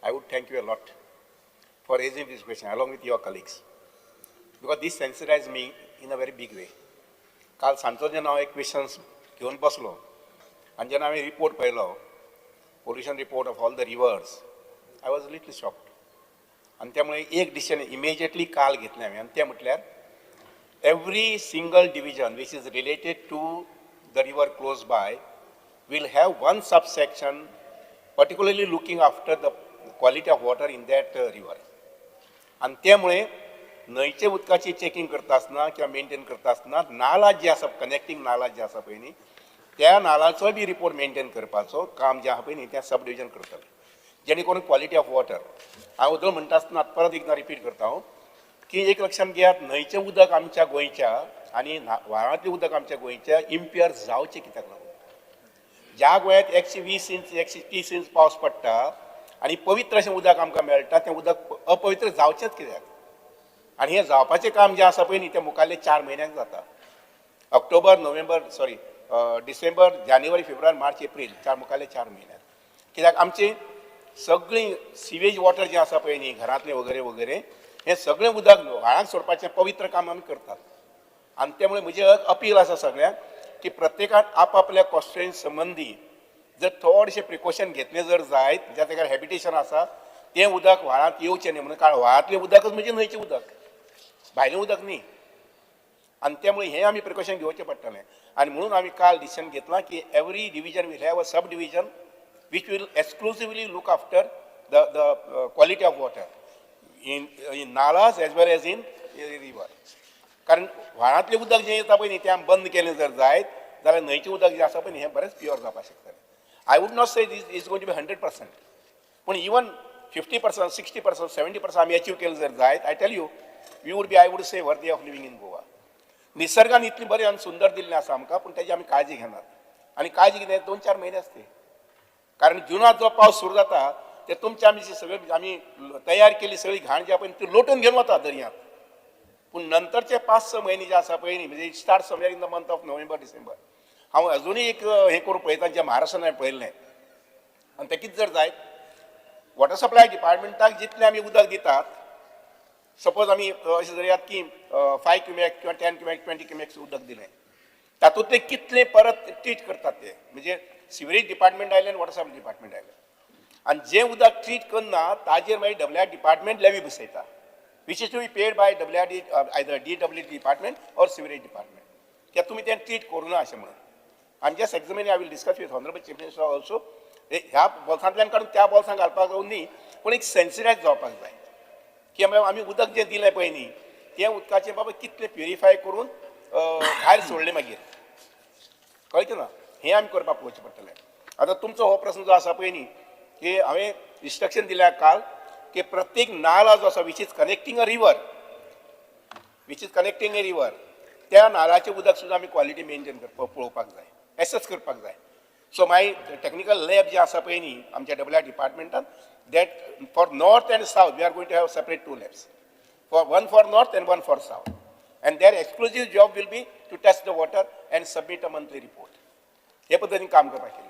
I would thank you a lot for raising this question along with your colleagues, because this sensitize me in a very big way. काल सांजचो जेन्ना हांव एक questions घेवन बसलो आनी जेन्ना हांवें रिपोर्ट पळयलो, pollution report of all the rivers, I was little shocked. आनी त्यामुळे एक डिसिजन इमिजिएटली काल घेतलें हांवें आनी तें म्हटल्यार every single division which is related to the river close by will have one subsection particularly looking after the quality of water in that river. आनी त्यामुळे न्हंयचे उदकाची चॅकिंग करता आसतना किंवा मेंटेन करता आसतना नाला जी आसा, कनेक्टींग नाला जी आसा पळय न्ही, त्या नालाचोय बी रिपोर्ट मेंटेन करपाचो काम जें आहा पळय न्ही, तें सब डिविजन करतलें, जेणे करून क्वॉलिटी ऑफ वॉटर. हांव उदक म्हणटा आसतना परत एकदां रिपीट करता हांव की एक लक्षांत घेयात, न्हंयचें उदक आमच्या गोंयच्या आनी व्हाळांतलें उदक आमच्या गोंयच्या इम्प्युअर जावचें कित्याक लागून? ज्या गोंयांत 120 इंच, 130 इंच पावस पडटा आनी पवित्र अशें उदक आमकां मेळटा, तें उदक अपवित्र जावचेंच कित्याक? आनी हें जावपाचें काम जें आसा पळय न्ही, तें मुखाल्ले 4 म्हयन्यांक जाता. ऑक्टोबर, नोव्हेंबर, सॉरी, डिसेंबर, जानेवारी, फेब्रुवारी, मार्च, एप्रील, चार मुखाल्ले 4 म्हयन्यात. कित्याक आमची सगळीं सिवेज वॉटर जें आसा पळय न्ही, घरांतलें वगैरे वगैरे, हें सगळें उदक व्हाळांत सोडपाचें पवित्र काम आमी करतात. आनी त्यामुळे म्हजें अपील आसा सगळ्यांक की प्रत्येकान आपापल्या कॉन्स्टिट्युएन्सी संबंदी जर थोडेशें प्रिकॉशन घेतलें जर जायत, ज्या जाग्यार हॅबिटेशन आसा, तें उदक व्हाळांत येवचें न्ही म्हणून. कारण व्हाळांतलें उदकच म्हणजे न्हंयचें उदक, भायलें उदक न्ही. आनी त्यामुळे हें आमी प्रिकॉशन घेवचें पडटलें. आनी म्हणून आमी काल डिसिजन घेतलां की every division will have a sub division which will exclusively look after the quality of water in nalas as well as in river. कारण व्हाळांतलें उदक जें येता पळय न्ही, तें आमी बंद केलें जर जायत जाल्यार न्हंयचें उदक जें आसा पळय न्ही, हें बरेंच प्युअर जावपाक शकतलें. I would not say this is going to be 100%, पूण even 50%, 60%, 70% आमी अचीव केलें जर जायत, I tell you, we would be, I would say, worthy of living in Goa. निसर्गान इतली बरी आनी सुंदर दिल्लें आसा आमकां, पूण तेजी आमी काळजी घेनात. आनी काळजी कितें, 2-4 म्हयने आसते. कारण जुनात जो पावस सुरू जाता, ते तुमच्या आमी सगळे आमी तयार केली सगळी घाण जी आहा पळय, ती लोटून घेवन वता दर्यांत. पूण नंतरचे 5-6 म्हयने जे आसा पळय न्ही, म्हणजे start somewhere in the month of November, December. हांव अजुनूय एक हें करूंक पळयता जें महाराष्ट्रान हांवें पळयल्लें. आनी तें कितें जर जायत, वॉटर सप्लाय डिपार्टमेंटाक जितलें आमी उदक दितात, सपोज आमी अशें धरयात की 5 क्युमेक किंवा 10 क्युमेक, 20 क्युमेक्स उदक दिलें, तातूंतलें कितलें परत ट्रीट करतात ते, म्हणजे सिवरेज डिपार्टमेंट आयलें आनी वॉटर सप्लाय डिपार्टमेंट आयलें, आनी जें उदक ट्रीट करना ताजेर मागीर डब्ल्यू आर डिपार्टमेंट लेवी बसयता, which is to be paid by WRD, either DW department or sewerage department, कित्याक तुमी तें ट्रीट करूं ना अशें म्हणून. आनी just examine, I will discuss with honourable Chief Minister also. ह्या बोल्सांतल्यान काडून त्या बोल्सांत घालपाक न्ही, पूण एक सेन्सिटायज जावपाक जाय की आमी उदक जें दिलें पळय न्ही, तें उदकाचें बाबा कितलें प्युरिफाय करून भायर सोडलें मागीर, कळ्ळें ना? हें आमी करपाक पळोवचें पडटलें. आतां तुमचो हो प्रस्न जो आसा पळय न्ही, की हांवें इन्स्ट्रक्शन दिल्या काल की प्रत्येक नाला जो आसा which is connecting a river, which is connecting a river, त्या नालाचें उदक सुद्दां आमी क्वॉलिटी मेनटेन करपाक पळोवपाक जाय, एसएस करपाक जाय. सो मागीर टॅक्निकल लॅब जे आसा पळय न्ही आमच्या डब्ल्यू आर डिपार्टमेंटान, that for north and south we are going to have separate two labs, for one for north and one for south, and their exclusive job will be to test the water and submit a monthly report. हे पद्दतीन काम करपाक केलें.